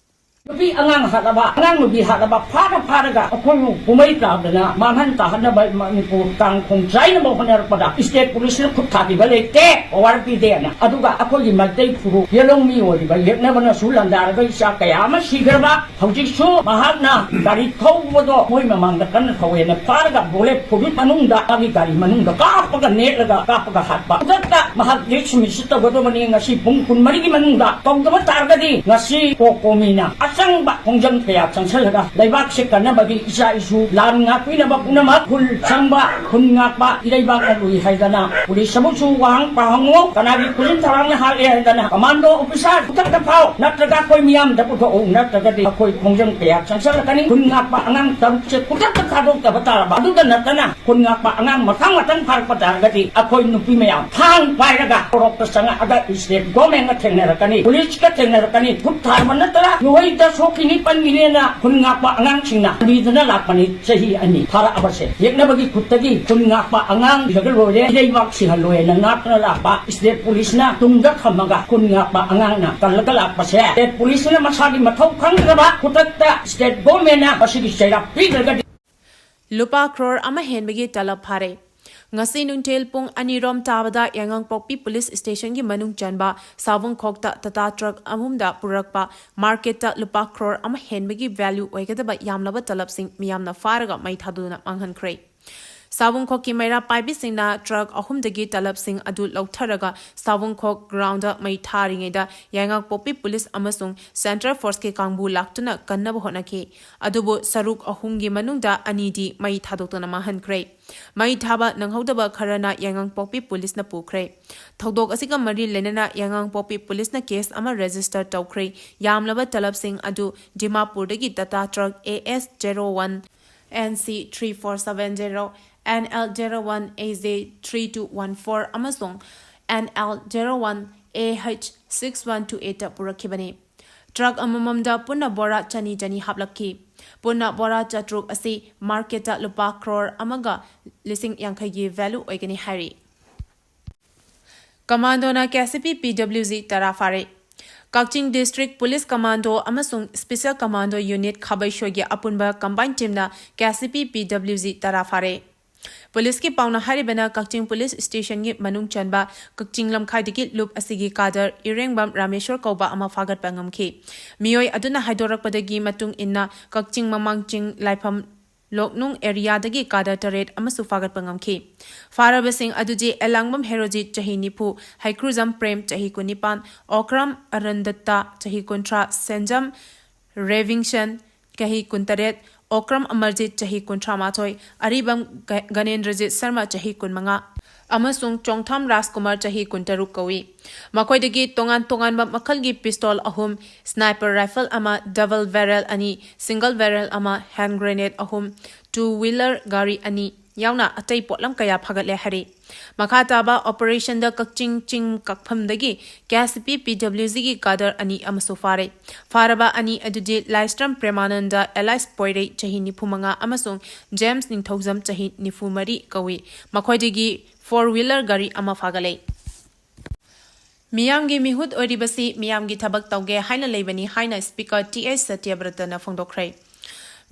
ꯅꯨꯄꯤ ꯑꯉꯥꯡ ꯍꯥꯠꯂꯕ, ꯑꯉꯥꯡ ꯅꯨꯄꯤ ꯍꯥꯠꯂꯕ ꯐꯥꯔ ꯐꯥꯔꯒ ꯑꯩꯈꯣꯏꯕꯨ ꯀꯨꯝꯍꯩ ꯇꯥꯗꯅ ꯃꯥꯡꯍꯟ ꯇꯥꯍꯟꯅꯕ ꯃꯅꯤꯄꯨꯔ ꯀꯥꯡ ꯈꯣꯡ ꯆꯥꯏꯅꯕ ꯍꯣꯠꯅꯔꯛꯄꯗ state policeꯅ ꯈꯨꯠ ꯊꯥꯈꯤꯕ ꯂꯩꯇꯦ, power ꯄꯤꯗꯦꯅ꯫ ꯑꯗꯨꯒ ꯑꯩꯈꯣꯏꯒꯤ ꯃꯩꯇꯩ ꯐꯨꯔꯨꯞ ꯌꯦꯂꯧꯃꯤ ꯑꯣꯏꯔꯤꯕ ꯌꯦꯛꯅꯕꯅꯁꯨ ꯂꯥꯟꯗꯥꯔꯒ ꯏꯆꯥ ꯀꯌꯥ ꯑꯃ ꯁꯤꯈ꯭ꯔꯕ, ꯍꯧꯖꯤꯛꯁꯨ ꯃꯍꯥꯛꯅ ꯒꯥꯔꯤ ꯊꯧꯕꯗꯣ ꯃꯣꯏ ꯃꯃꯥꯡꯗ ꯀꯟꯅ ꯊꯧꯋꯦꯅ ꯐꯥꯔꯒ bullet proof ꯃꯅꯨꯡꯗ ꯃꯥꯒꯤ ꯒꯥꯔꯤ ꯃꯅꯨꯡꯗ ꯀꯥꯞꯄꯒ ꯅꯦꯠꯂꯒ ꯀꯥꯞꯄꯒ ꯍꯥꯠꯄ꯫ ꯈꯨꯗꯛꯇ ꯃꯍꯥꯛ ꯂꯤꯠ ꯁꯨꯃꯤꯠꯁꯨ ꯇꯧꯒꯗꯕꯅꯤ꯫ ꯉꯁꯤ ꯄꯨꯡ ꯀꯨꯟꯃꯔꯤꯒꯤ ꯃꯅꯨꯡꯗ ꯇꯧꯗꯕ ꯇꯥꯔꯒꯗꯤ ꯉꯁꯤ ꯀꯣꯀꯣꯃꯤꯅ ꯆꯪꯕ ꯈꯣꯡꯖꯪ ꯀꯌꯥ ꯆꯪꯁꯤꯜꯂꯒ ꯂꯩꯕꯥꯛꯁꯦ ꯀꯟꯅꯕꯒꯤ ꯏꯆꯥ ꯏꯁꯨ ꯂꯥꯟ ꯉꯥꯛꯄꯤꯅꯕ ꯄꯨꯝꯅꯃꯛ ꯈꯨꯜ ꯆꯪꯕ ꯈꯨꯟ ꯉꯥꯛꯄ ꯏꯔꯩꯕꯥꯛꯅ ꯂꯨꯏ ꯍꯥꯏꯗꯅ ꯄꯨꯂꯤꯁ ꯑꯃꯁꯨ ꯋꯥꯍꯪ ꯄꯥꯍꯪꯉꯨ, ꯀꯅꯥꯒꯤ ꯈꯨꯖꯤꯟ ꯊꯔꯥꯡꯅ ꯍꯥꯠꯂꯦ ꯍꯥꯏꯗꯅ ꯀꯃꯥꯟꯗꯣ ꯑꯣꯐꯤꯁꯥꯔ ꯈꯨꯗꯛꯇ ꯐꯥꯎ, ꯅꯠꯇ꯭ꯔꯒ ꯑꯩꯈꯣꯏ ꯃꯤꯌꯥꯝꯗ ꯄꯨꯊꯣꯛꯎ, ꯅꯠꯇ꯭ꯔꯒꯗꯤ ꯑꯩꯈꯣꯏ ꯈꯣꯡꯖꯪ ꯀꯌꯥ ꯆꯪꯁꯤꯜꯂꯛꯀꯅꯤ꯫ ꯈꯨꯟ ꯉꯥꯛꯄ ꯑꯉꯥꯡ ꯇꯔꯨꯛꯁꯦ ꯈꯨꯗꯛꯇ ꯊꯥꯗꯣꯛꯇꯕ ꯇꯥꯔꯕ, ꯑꯗꯨꯗ ꯅꯠꯇꯅ ꯈꯨꯟ ꯉꯥꯛꯄ ꯑꯉꯥꯡ ꯃꯊꯪ ꯃꯊꯪ ꯐꯥꯔꯛꯄ ꯇꯥꯔꯒꯗꯤ ꯑꯩꯈꯣꯏ ꯅꯨꯄꯤ ꯃꯌꯥꯝ ꯊꯥꯡ ꯄꯥꯏꯔꯒ ꯁꯣꯔꯣꯛꯇ ꯆꯪꯉꯛꯑꯒ ꯁ꯭ꯇꯦꯠ ꯒꯣꯔꯃꯦꯟꯒ ꯊꯦꯡꯅꯔꯛꯀꯅꯤ, ꯄꯨꯂꯤꯁꯀ ꯊꯦꯡꯅꯔꯛꯀꯅꯤ, ꯈꯨꯠ ꯊꯥꯔꯕ ꯅꯠꯇ꯭ꯔꯥ ꯅꯣꯏꯗ ꯁꯣꯛꯈꯤꯅꯤ ꯄꯟꯈꯤꯅꯤꯅ ꯈꯨꯟ ꯉꯥꯛꯄ ꯑꯉꯥꯡꯁꯤꯡꯅ ꯂꯤꯗꯅ ꯂꯥꯛꯄꯅꯤ꯫ ꯆꯍꯤ ꯑꯅꯤ ꯐꯥꯔꯛꯑꯕꯁꯦ ꯌꯦꯛꯅꯕꯒꯤ ꯈꯨꯠꯇꯒꯤ ꯈꯨꯟ ꯉꯥꯛꯄ ꯑꯉꯥꯡ ꯁꯤꯔꯒ ꯂꯣꯏꯔꯦ, ꯏꯔꯩꯕꯥꯛ ꯁꯤꯍꯜꯂꯣꯏꯅ ꯉꯥꯛꯇꯅ ꯂꯥꯛꯄ ꯁ꯭ꯇꯦꯠ ꯄꯨꯂꯤꯁꯅ ꯇꯨꯡꯗ ꯊꯝꯃꯒ ꯈꯨꯟ ꯉꯥꯛꯄ ꯑꯉꯥꯡꯅ ꯀꯜꯂꯒ ꯂꯥꯛꯄꯁꯦ ꯁ꯭ꯇꯦꯠ ꯄꯨꯂꯤꯁꯅ ꯃꯁꯥꯒꯤ ꯃꯊꯧ ꯈꯪꯗ꯭ꯔꯕ ꯈꯨꯗꯛꯇ ꯁ꯭ꯇꯦꯠ ꯒꯣꯔꯃꯦꯟꯅ ꯃꯁꯤꯒꯤ ꯆꯩꯔꯥꯛ ꯄꯤꯗ꯭ꯔꯒꯗꯤ ꯂꯨꯄꯥ ꯀ꯭ꯔꯣꯔ ꯑꯃ ꯍꯦꯟꯕꯒꯤ ꯇꯂꯕ ꯐꯥꯔꯦ꯫ ꯉꯁꯤ ꯅꯨꯡꯊꯤꯜ ꯄꯨꯡ ꯑꯅꯤꯔꯣꯝ ꯇꯥꯕꯗ ꯌꯥꯏꯉꯪꯄꯣꯛꯄꯤ ꯄꯨꯂꯤꯁ ꯁ꯭ꯇꯦꯁꯟꯒꯤ ꯃꯅꯨꯡ ꯆꯟꯕ ꯁꯥꯕꯨꯡꯈꯣꯛꯇ ꯇꯥꯇꯥ ꯇ꯭ꯔꯛ ꯑꯍꯨꯝꯗ ꯄꯨꯔꯛꯄ ꯃꯥꯔꯀꯦꯠꯇ ꯂꯨꯄꯥ ꯀ꯭ꯔꯣꯔ ꯑꯃ ꯍꯦꯟꯕꯒꯤ ꯚꯦꯂ꯭ꯌꯨ ꯑꯣꯏꯒꯗꯕ ꯌꯥꯝꯂꯕ ꯇꯂꯕꯁꯤꯡ ꯃꯤꯌꯥꯝꯅ ꯐꯥꯔꯒ ꯃꯩ ꯊꯥꯗꯨꯅ ꯃꯥꯡꯍꯟꯈ꯭ꯔꯦ꯫ ꯁꯥꯕꯨꯡꯈꯣꯛꯀꯤ ꯃꯩꯔꯥ ꯄꯥꯏꯕꯤꯁꯤꯡꯅ ꯇ꯭ꯔꯛ ꯑꯍꯨꯝꯗꯒꯤ ꯇꯂꯕꯁꯤꯡ ꯑꯗꯨ ꯂꯧꯊꯔꯒ ꯁꯥꯕꯨꯡꯈꯣꯛ ꯒ꯭ꯔꯥꯎꯟꯗ ꯃꯩ ꯊꯥꯔꯤꯉꯩꯗ ꯌꯥꯏꯉꯪꯄꯣꯛꯄꯤ ꯄꯨꯂꯤꯁ ꯑꯃꯁꯨꯡ ꯁꯦꯟꯇ꯭ꯔꯦꯜ ꯐꯣꯔꯁꯀꯤ ꯀꯥꯡꯕꯨ ꯂꯥꯛꯇꯨꯅ ꯀꯟꯅꯕ ꯍꯣꯠꯅꯈꯤ꯫ ꯑꯗꯨꯕꯨ ꯁꯔꯨꯛ ꯑꯍꯨꯝꯒꯤ ꯃꯅꯨꯡꯗ ꯑꯅꯤꯗꯤ ꯃꯩ ꯊꯥꯗꯣꯛꯇꯨꯅ ꯃꯥꯡꯍꯟꯈ꯭ꯔꯦ꯫ ꯃꯩ ꯊꯥꯕ ꯅꯪꯍꯧꯗꯕ ꯈꯔꯅ ꯌꯥꯏꯉꯪꯄꯣꯛꯄꯤ ꯄꯨꯂꯤꯁꯅ ꯄꯨꯈ꯭ꯔꯦ꯫ ꯊꯧꯗꯣꯛ ꯑꯁꯤꯒ ꯃꯔꯤ ꯂꯩꯅꯅ ꯌꯥꯏꯉꯪꯄꯣꯛꯄꯤ ꯄꯨꯂꯤꯁꯅ ꯀꯦꯁ ꯑꯃ ꯔꯦꯖꯤꯁꯇꯔ ꯇꯧꯈ꯭ꯔꯦ꯫ ꯌꯥꯝꯂꯕ ꯇꯂꯕꯁꯤꯡ ꯑꯗꯨ ꯗꯤꯃꯥꯄꯨꯔꯗꯒꯤ Tata truck A S zero one N C three four seven zero, N L zero one A J three two one four ꯑꯃꯁꯨꯡ N L zero one A H six one two eight ꯇ ꯄꯨꯔꯛꯈꯤꯕꯅꯤ꯫ ꯇ꯭ꯔꯛ ꯑꯃꯃꯝꯗ ꯄꯨꯟꯅ ꯕꯣꯔꯥ ꯆꯅꯤ ꯆꯅꯤ ꯍꯥꯞꯂꯛꯈꯤ꯫ ꯄꯨꯟꯅ ꯕꯣꯔꯥ ꯆꯥꯇ꯭ꯔꯨꯛ ꯑꯁꯤ ꯃꯥꯔꯀꯦꯠꯇ ꯂꯨꯄꯥ ꯀ꯭ꯔꯣꯔ ꯑꯃꯒ ꯂꯤꯁꯤꯡ ꯌꯥꯡꯈꯩꯒꯤ ꯚꯦꯂꯨ ꯑꯣꯏꯒꯅꯤ ꯍꯥꯏꯔꯤ꯫ ꯀꯃꯥꯟꯗꯣꯅ ꯀꯦ ꯁꯤ ꯄꯤ ꯄꯤ ꯗꯕ꯭ꯂꯤꯎ ꯖꯤ ꯇꯔꯥ ꯐꯥꯔꯦ꯫ ꯀꯛꯆꯤꯡ ꯗꯤꯁꯇ꯭ꯔꯤꯛ ꯄꯨꯂꯤꯁ ꯀꯃꯥꯟꯗꯣ ꯑꯃꯁꯨꯡ ꯁ꯭ꯄꯦꯁꯦꯜ ꯀꯃꯥꯟꯗꯣ ꯌꯨꯅꯤꯠ ꯈꯥꯕꯩꯁꯣꯏꯒꯤ ꯑꯄꯨꯟꯕ ꯀꯝꯕꯥꯏꯟ ꯇꯤꯝꯅ ꯀꯦ ꯁꯤ ꯄꯤ ꯄꯤ ꯗꯕ꯭ꯂꯤꯎ ꯖꯤ ꯇꯔꯥ ꯐꯥꯔꯦ꯫ ꯄꯨꯂꯤꯁꯀꯤ ꯄꯥꯎꯅ ꯍꯥꯏꯔꯤꯕꯅ ꯀꯛꯆꯤꯡ ꯄꯨꯂꯤꯁ ꯁ꯭ꯇꯦꯁꯟꯒꯤ ꯃꯅꯨꯡ ꯆꯟꯕ ꯀꯛꯆꯤꯡ ꯂꯝꯈꯥꯏꯗꯒꯤ ꯂꯨꯞ ꯑꯁꯤꯒꯤ ꯀꯥꯗꯔ ꯏꯔꯦꯡꯕꯝ ꯔꯥꯃꯦꯁꯣꯔ ꯀꯧꯕ ꯑꯃ ꯐꯥꯒꯠꯄ ꯉꯝꯈꯤ꯫ ꯃꯤꯑꯣꯏ ꯑꯗꯨꯅ ꯍꯥꯏꯗꯣꯔꯛꯄꯗꯒꯤ ꯃꯇꯨꯡ ꯏꯟꯅ ꯀꯛꯆꯤꯡ ꯃꯃꯥꯡ ꯆꯤꯡ ꯂꯥꯏꯐꯝ ꯂꯣꯛꯅꯨꯡ ꯑꯦꯔꯤꯌꯥꯗꯒꯤ ꯀꯥꯗꯔ ꯇꯔꯦꯠ ꯑꯃꯁꯨ ꯐꯥꯒꯠꯄ ꯉꯝꯈꯤ꯫ ꯐꯥꯔꯕꯁꯤꯡ ꯑꯗꯨꯗꯤ ꯑꯦꯂꯥꯡꯕꯝ ꯍꯦꯔꯣꯖꯤꯠ ꯆꯍꯤ ꯅꯤꯐꯨ, ꯍꯩꯀ꯭ꯔꯨꯖꯝ ꯄ꯭ꯔꯦꯝ ꯆꯍꯤ ꯀꯨꯟꯅꯤꯄꯥꯟ, ꯑꯣꯀ꯭ꯔꯝ ꯑꯔꯟꯗꯠꯇ ꯆꯍꯤ ꯀꯨꯟꯊ꯭ꯔꯥ, ꯁꯦꯟꯖꯝ ꯔꯦꯕꯤꯡꯁꯟ, ꯆꯍꯤ ꯀꯨꯟꯇꯔꯦꯠ, ꯑꯣꯀ꯭ꯔꯝ ꯑꯃꯔꯖꯤꯠ, ꯆꯍꯤ ꯀꯨꯟꯊ꯭ꯔꯥꯃꯥꯊꯣꯏ, ꯑꯔꯤꯕꯝ ꯒ-, ꯒꯅꯦꯟꯗ꯭ꯔꯖꯤꯠ ꯁꯔꯃ, ꯆꯍꯤ ꯀꯨꯟꯃꯉꯥ, ꯑꯃꯁꯨꯡ ꯆꯣꯡꯊꯥꯝ ꯔꯥꯖꯀꯨꯃꯥꯔ, ꯆꯍꯤ ꯀꯨꯟꯇꯔꯨꯛ ꯀꯧꯏ꯫ ꯃꯈꯣꯏꯗꯒꯤ ꯇꯣꯉꯥꯟ ꯇꯣꯉꯥꯟꯕ ꯃꯈꯜꯒꯤ ꯄꯤꯁꯇꯣꯜ ꯑꯍꯨꯝ, ꯁ꯭ꯅꯥꯏꯄꯔ ꯔꯥꯏꯐꯜ ꯑꯃ, ꯗꯕꯜ ꯕꯦꯔꯦꯜ ꯑꯅꯤ, ꯁꯤꯡꯒꯜ ꯕꯦꯔꯦꯜ ꯑꯃ, ꯍꯦꯟ ꯒ꯭ꯔꯦꯅꯦꯗ ꯑꯍꯨꯝ, ꯇꯨ ꯋꯤꯂꯔ ꯒꯥꯔꯤ ꯑꯅꯤ ꯌꯥꯎꯅ ꯑꯇꯩ ꯄꯣꯠꯂꯝ ꯀꯌꯥ ꯐꯥꯒꯠꯂꯦ ꯍꯥꯏꯔꯤ꯫ ꯃꯈꯥ ꯇꯥꯕ ꯑꯣꯄꯔꯦꯁꯟꯗ ꯀꯛꯆꯤꯡ ꯆꯤꯡ ꯀꯛꯐꯝꯗꯒꯤ ꯀꯦ ꯑꯦꯁ ꯄꯤ ꯄꯤ ꯗꯕ꯭ꯂꯤꯎ ꯖꯤꯒꯤ ꯀꯥꯗꯔ ꯑꯅꯤ ꯑꯃꯁꯨ ꯐꯥꯔꯦ꯫ ꯐꯥꯔꯕ ꯑꯅꯤ ꯑꯗꯨꯗꯤ ꯂꯥꯏꯁ꯭ꯔꯝ ꯄ꯭ꯔꯦꯃꯥꯅꯟꯗ ꯑꯦꯂꯥꯏꯁ ꯄꯣꯏꯔꯩ, ꯆꯍꯤ ꯅꯤꯐꯨꯃꯉꯥ, ꯑꯃꯁꯨꯡ ꯖꯦꯝꯁ ꯅꯤꯡꯊꯧꯖꯝ, ꯆꯍꯤ ꯅꯤꯐꯨꯃꯔꯤ ꯀꯧꯏ꯫ ꯃꯈꯣꯏꯗꯒꯤ ꯐꯣꯔ ꯋꯤꯂꯔ ꯒꯥꯔꯤ ꯑꯃ ꯐꯥꯒꯠꯂꯦ꯫ ꯃꯤꯌꯥꯝꯒꯤ ꯃꯤꯍꯨꯠ ꯑꯣꯏꯔꯤꯕꯁꯤ ꯃꯤꯌꯥꯝꯒꯤ ꯊꯕꯛ ꯇꯧꯒꯦ ꯍꯥꯏꯅ ꯂꯩꯕꯅꯤ ꯍꯥꯏꯅ ꯁ꯭ꯄꯤꯀꯔ ꯇꯤ ꯑꯩꯆ ꯁꯇ꯭ꯌꯕ꯭ꯔꯇꯅ ꯐꯣꯡꯗꯣꯛꯈ꯭ꯔꯦ꯫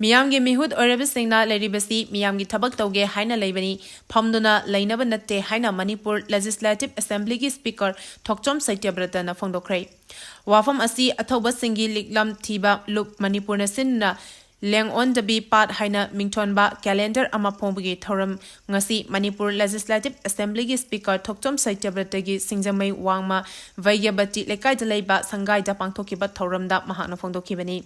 ꯃꯤꯌꯥꯝꯒꯤ ꯃꯤꯍꯨꯠ ꯑꯣꯏꯔꯕꯁꯤꯡꯅ ꯂꯩꯔꯤꯕꯁꯤ ꯃꯤꯌꯥꯝꯒꯤ ꯊꯕꯛ ꯇꯧꯒꯦ ꯍꯥꯏꯅ ꯂꯩꯕꯅꯤ, ꯐꯝꯗꯨꯅ ꯂꯩꯅꯕ ꯅꯠꯇꯦ ꯍꯥꯏꯅ ꯃꯅꯤꯄꯨꯔ ꯂꯦꯖꯤꯁꯂꯦꯇꯤꯚ ꯑꯦꯁꯦꯝꯕ꯭ꯂꯤꯒꯤ ꯁ꯭ꯄꯤꯀꯔ ꯊꯣꯛꯆꯣꯝ ꯁꯇ꯭ꯌꯕ꯭ꯔꯇꯅ ꯐꯣꯡꯗꯣꯛꯈ꯭ꯔꯦ꯫ ꯋꯥꯐꯝ ꯑꯁꯤ ꯑꯊꯧꯕꯁꯤꯡꯒꯤ ꯂꯤꯛꯂꯝ ꯊꯤꯕ ꯂꯨꯞ ꯃꯅꯤꯄꯨꯔꯅ ꯁꯤꯟꯅ ꯂꯦꯡ ꯑꯣꯟ ꯗ ꯕꯤ ꯄꯥꯠ ꯍꯥꯏꯅ ꯃꯤꯡꯊꯣꯟꯕ ꯀꯦꯂꯦꯟꯗꯔ ꯑꯃ ꯐꯣꯡꯕꯒꯤ ꯊꯧꯔꯝ ꯉꯁꯤ ꯃꯅꯤꯄꯨꯔ ꯂꯦꯖꯤꯁꯂꯦꯇꯤꯚ ꯑꯦꯁꯦꯝꯕ꯭ꯂꯤꯒꯤ ꯁ꯭ꯄꯤꯀꯔ ꯊꯣꯛꯆꯣꯝ ꯁꯇ꯭ꯌꯕ꯭ꯔꯇꯒꯤ ꯁꯤꯡꯖꯃꯩ ꯋꯥꯡꯃ ꯚꯩꯒ꯭ꯌꯕꯇꯤ ꯂꯩꯀꯥꯏꯗ ꯂꯩꯕ ꯁꯪꯒꯥꯏꯗ ꯄꯥꯡꯊꯣꯛꯈꯤꯕ ꯊꯧꯔꯝꯗ ꯃꯍꯥꯛꯅ ꯐꯣꯡꯗꯣꯛꯈꯤꯕꯅꯤ꯫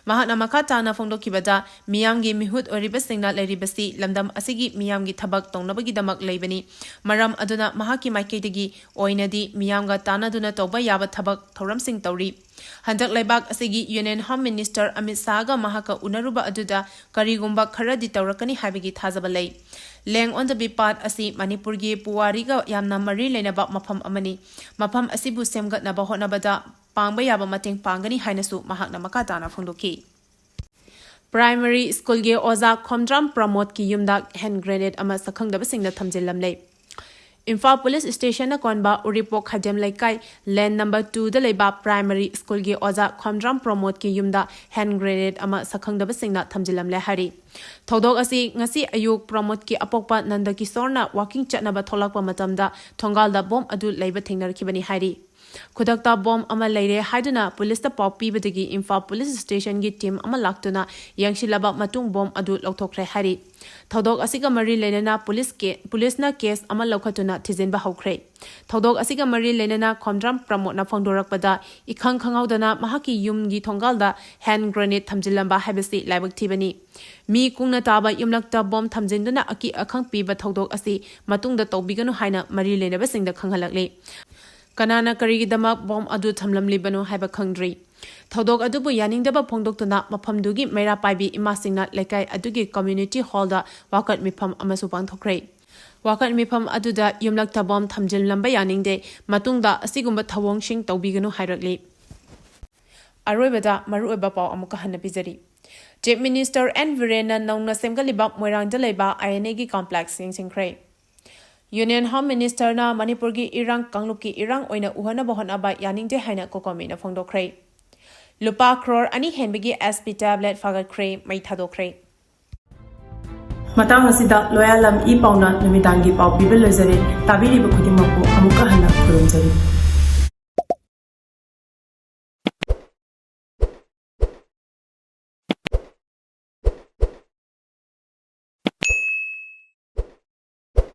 ꯃꯍꯥꯛꯅ ꯃꯈꯥ ꯇꯥꯅ ꯐꯣꯡꯗꯣꯛꯈꯤꯕꯗ, ꯃꯤꯌꯥꯝꯒꯤ ꯃꯤꯍꯨꯠ ꯑꯣꯏꯔꯤꯕꯁꯤꯡꯅ ꯂꯩꯔꯤꯕꯁꯤ ꯂꯝꯗꯝ ꯑꯁꯤꯒꯤ ꯃꯤꯌꯥꯝꯒꯤ ꯊꯕꯛ ꯇꯧꯅꯕꯒꯤꯗꯃꯛ ꯂꯩꯕꯅꯤ꯫ ꯃꯔꯝ ꯑꯗꯨꯅ ꯃꯍꯥꯛꯀꯤ ꯃꯥꯏꯀꯩꯗꯒꯤ ꯑꯣꯏꯅꯗꯤ ꯃꯤꯌꯥꯝꯒ ꯇꯥꯟꯅꯗꯨꯅ ꯇꯧꯕ ꯌꯥꯕ ꯊꯕꯛ ꯊꯧꯔꯝꯁꯤꯡ ꯇꯧꯔꯤ꯫ ꯍꯟꯗꯛ ꯂꯩꯕꯥꯛ ꯑꯁꯤꯒꯤ ꯌꯨꯅꯤꯌꯟ ꯍꯣꯝ ꯃꯤꯅꯤꯁꯇꯔ ꯑꯃꯤꯠ ꯁꯥꯍꯒ ꯃꯍꯥꯛꯀ ꯎꯅꯔꯨꯕ ꯑꯗꯨꯗ ꯀꯔꯤꯒꯨꯝꯕ ꯈꯔꯗꯤ ꯇꯧꯔꯛꯀꯅꯤ ꯍꯥꯏꯕꯒꯤ ꯊꯥꯖꯕ ꯂꯩ꯫ ꯂꯦꯡ ꯑꯣꯟ ꯗ ꯕꯤ ꯄꯥꯠ ꯑꯁꯤ ꯃꯅꯤꯄꯨꯔꯒꯤ ꯄꯨꯋꯥꯔꯤꯒ ꯌꯥꯝꯅ ꯃꯔꯤ ꯂꯩꯅꯕ ꯃꯐꯝ ꯑꯃꯅꯤ꯫ ꯃꯐꯝ ꯑꯁꯤꯕꯨ ꯁꯦꯝꯒꯠꯅꯕ ꯍꯣꯠꯅꯕꯗ ꯄꯥꯡꯕ ꯌꯥꯕ ꯃꯇꯦꯡ ꯄꯥꯡꯒꯅꯤ ꯍꯥꯏꯅꯁꯨ ꯃꯍꯥꯛꯅ ꯃꯈꯥ ꯇꯥꯅ ꯐꯣꯡꯗꯣꯛꯈꯤ꯫ ꯄ꯭ꯔꯥꯏꯃꯔꯤ ꯁ꯭ꯀꯨꯜꯒꯤ ꯑꯣꯖꯥ ꯈꯣꯝꯗ꯭ꯔꯥꯝ ꯄ꯭ꯔꯃꯣꯗꯀꯤ ꯌꯨꯝꯗ ꯍꯦꯟ ꯒ꯭ꯔꯦꯅꯦꯗ ꯑꯃ ꯁꯛꯈꯪꯗꯕꯁꯤꯡꯅ ꯊꯝꯖꯤꯜꯂꯝꯂꯦ꯫ ꯏꯝꯐꯥꯜ ꯄꯨꯂꯤꯁ ꯁ꯭ꯇꯦꯁꯟꯅ ꯀꯣꯟꯕ ꯎꯔꯤꯄꯣꯛ ꯈꯥꯏꯗꯦꯝ ꯂꯩꯀꯥꯏ, ꯂꯦꯟ ꯅꯝꯕꯔ ꯇꯨꯗ ꯂꯩꯕ ꯄ꯭ꯔꯥꯏꯃꯔꯤ ꯁ꯭ꯀꯨꯜꯒꯤ ꯑꯣꯖꯥ ꯈꯣꯝꯗ꯭ꯔꯥꯝ ꯄ꯭ꯔꯃꯣꯗꯀꯤ ꯌꯨꯝꯗ ꯍꯦꯟ ꯒ꯭ꯔꯦꯅꯦꯗ ꯑꯃ ꯁꯛꯈꯪꯗꯕꯁꯤꯡꯅ ꯊꯝꯖꯤꯜꯂꯝꯂꯦ ꯍꯥꯏꯔꯤ꯫ ꯊꯧꯗꯣꯛ ꯑꯁꯤ ꯉꯁꯤ ꯑꯌꯨꯛ ꯄ꯭ꯔꯃꯣꯗꯀꯤ ꯑꯄꯣꯛꯄ ꯅꯟꯗꯀꯤꯁꯣꯔꯅ ꯋꯥꯀꯤꯡ ꯆꯠꯅꯕ ꯊꯣꯛꯂꯛꯄ ꯃꯇꯝꯗ ꯊꯣꯡꯒꯥꯜꯗ ꯕꯣꯝ ꯑꯗꯨ ꯂꯩꯕ ꯊꯦꯡꯅꯔꯛꯈꯤꯕꯅꯤ ꯍꯥꯏꯔꯤ꯫ ꯈꯨꯗꯛꯇ ꯕꯣꯝ ꯑꯃ ꯂꯩꯔꯦ ꯍꯥꯏꯗꯨꯅ ꯄꯨꯂꯤꯁꯇ ꯄꯥꯎ ꯄꯤꯕꯗꯒꯤ ꯏꯝꯐꯥꯜ ꯄꯨꯂꯤꯁ ꯁ꯭ꯇꯦꯁꯟꯒꯤ ꯇꯤꯝ ꯑꯃ ꯂꯥꯛꯇꯨꯅ ꯌꯦꯡꯁꯤꯜꯂꯕ ꯃꯇꯨꯡ ꯕꯣꯝ ꯑꯗꯨ ꯂꯧꯊꯣꯛꯈ꯭ꯔꯦ ꯍꯥꯏꯔꯤ꯫ ꯊꯧꯗꯣꯛ ꯑꯁꯤꯒ ꯃꯔꯤ ꯂꯩꯅꯅ ꯄꯨꯂꯤꯁ ꯀꯦ-, ꯄꯨꯂꯤꯁꯅ ꯀꯦꯁ ꯑꯃ ꯂꯧꯈꯠꯇꯨꯅ ꯊꯤꯖꯤꯟꯕ ꯍꯧꯈ꯭ꯔꯦ꯫ ꯊꯧꯗꯣꯛ ꯑꯁꯤꯒ ꯃꯔꯤ ꯂꯩꯅꯅ ꯈꯣꯝꯗ꯭ꯔꯥꯝ ꯄ꯭ꯔꯃꯣꯗꯅ ꯐꯣꯡꯗꯣꯔꯛꯄꯗ ꯏꯈꯪ ꯈꯪꯍꯧꯗꯅ ꯃꯍꯥꯛꯀꯤ ꯌꯨꯝꯒꯤ ꯊꯣꯡꯒꯥꯜꯗ ꯍꯦꯟ ꯒ꯭ꯔꯦꯅꯦꯗ ꯊꯝꯖꯤꯜꯂꯝꯕ ꯍꯥꯏꯕꯁꯤ ꯂꯥꯏꯕꯛ ꯊꯤꯕꯅꯤ꯫ ꯃꯤ ꯀꯨꯡꯅ ꯇꯥꯕ ꯌꯨꯝꯂꯛꯇ ꯕꯣꯝ ꯊꯝꯖꯤꯟꯗꯨꯅ ꯑꯀꯤ ꯑꯈꯪ ꯄꯤꯕ ꯊꯧꯗꯣꯛ ꯑꯁꯤ ꯃꯇꯨꯡꯗ ꯇꯧꯕꯤꯒꯅꯨ ꯍꯥꯏꯅ ꯃꯔꯤ ꯂꯩꯅꯕꯁꯤꯡꯗ ꯈꯪꯍꯜꯂꯛꯂꯤ꯫ ꯀꯅꯥꯅ ꯀꯔꯤꯒꯤꯗꯃꯛ ꯕꯣꯝ ꯑꯗꯨ ꯊꯝꯂꯝꯂꯤꯕꯅꯣ ꯍꯥꯏꯕ ꯈꯪꯗ꯭ꯔꯤ꯫ ꯊꯧꯗꯣꯛ ꯑꯗꯨꯕꯨ ꯌꯥꯅꯤꯡꯗꯕ ꯐꯣꯡꯗꯣꯛꯇꯨꯅ ꯃꯐꯝꯗꯨꯒꯤ ꯃꯩꯔꯥ ꯄꯥꯏꯕꯤ ꯏꯃꯥꯁꯤꯡꯅ ꯂꯩꯀꯥꯏ ꯑꯗꯨꯒꯤ ꯀꯝꯃ꯭ꯌꯨꯅꯤꯇꯤ ꯍꯣꯜꯗ ꯋꯥꯀꯠ ꯃꯤꯐꯝ ꯑꯃꯁꯨ ꯄꯥꯡꯊꯣꯛꯈ꯭ꯔꯦ꯫ ꯋꯥꯀꯠ ꯃꯤꯐꯝ ꯑꯗꯨꯗ ꯌꯨꯝꯂꯛꯇ ꯕꯣꯝ ꯊꯝꯖꯤꯜꯂꯝꯕ ꯌꯥꯅꯤꯡꯗꯦ, ꯃꯇꯨꯡꯗ ꯑꯁꯤꯒꯨꯝꯕ ꯊꯧꯑꯣꯡꯁꯤꯡ ꯇꯧꯕꯤꯒꯅꯨ ꯍꯥꯏꯔꯛꯂꯤ꯫ ꯑꯔꯣꯏꯕꯗ ꯃꯔꯨꯑꯣꯏꯕ ꯄꯥꯎ ꯑꯃꯨꯛꯀ ꯍꯟꯅ ꯄꯤꯖꯔꯤ꯫ ꯆꯤꯐ ꯃꯤꯅꯤꯁꯇꯔ ꯑꯦꯟ ꯕꯤꯔꯦꯟꯅ ꯅꯧꯅ ꯁꯦꯝꯒꯠꯂꯤꯕ ꯃꯣꯏꯔꯥꯡꯗ ꯂꯩꯕ ꯑꯥꯏ ꯑꯦꯟ ꯑꯦꯒꯤ ꯀꯝꯄ꯭ꯂꯦꯛꯁ ꯌꯦꯡꯁꯤꯟꯈ꯭ꯔꯦ꯫ ꯌꯨꯅꯤꯌꯟ ꯍꯣꯝ ꯃꯤꯅꯤꯁꯇꯔꯅ ꯃꯅꯤꯄꯨꯔꯒꯤ ꯏꯔꯥꯡ ꯀꯥꯡꯂꯨꯞꯀꯤ ꯏꯔꯥꯡ ꯑꯣꯏꯅ ꯎꯍꯟꯅꯕ ꯍꯣꯠꯅꯕ ꯌꯥꯅꯤꯡꯗꯦ ꯍꯥꯏꯅ ꯀꯣꯀꯣꯃꯤꯅ ꯐꯣꯡꯗꯣꯛꯈ꯭ꯔꯦ꯫ ꯂꯨꯄꯥ ꯀ꯭ꯔꯣꯔ ꯑꯅꯤ ꯍꯦꯟꯕꯒꯤ ꯑꯦꯁ ꯄꯤ ꯇꯦꯕ꯭ꯂꯦꯠ ꯐꯥꯒꯠꯈ꯭ꯔꯦ, ꯃꯩ ꯊꯥꯗꯣꯛꯈ꯭ꯔꯦ꯫ ꯃꯇꯥꯡ ꯑꯁꯤꯗ ꯂꯣꯌꯥꯂꯝ ꯏ ꯄꯥꯎꯅ ꯅꯨꯃꯤꯗꯥꯡꯒꯤ ꯄꯥꯎ ꯄꯤꯕ ꯂꯣꯏꯖꯔꯦ꯫ ꯇꯥꯕꯤꯔꯤꯕ ꯈꯨꯗꯤꯡꯃꯛꯄꯨ ꯑꯃꯨꯛꯀ ꯍꯟꯅ ꯈꯨꯔꯨꯝꯖꯔꯤ꯫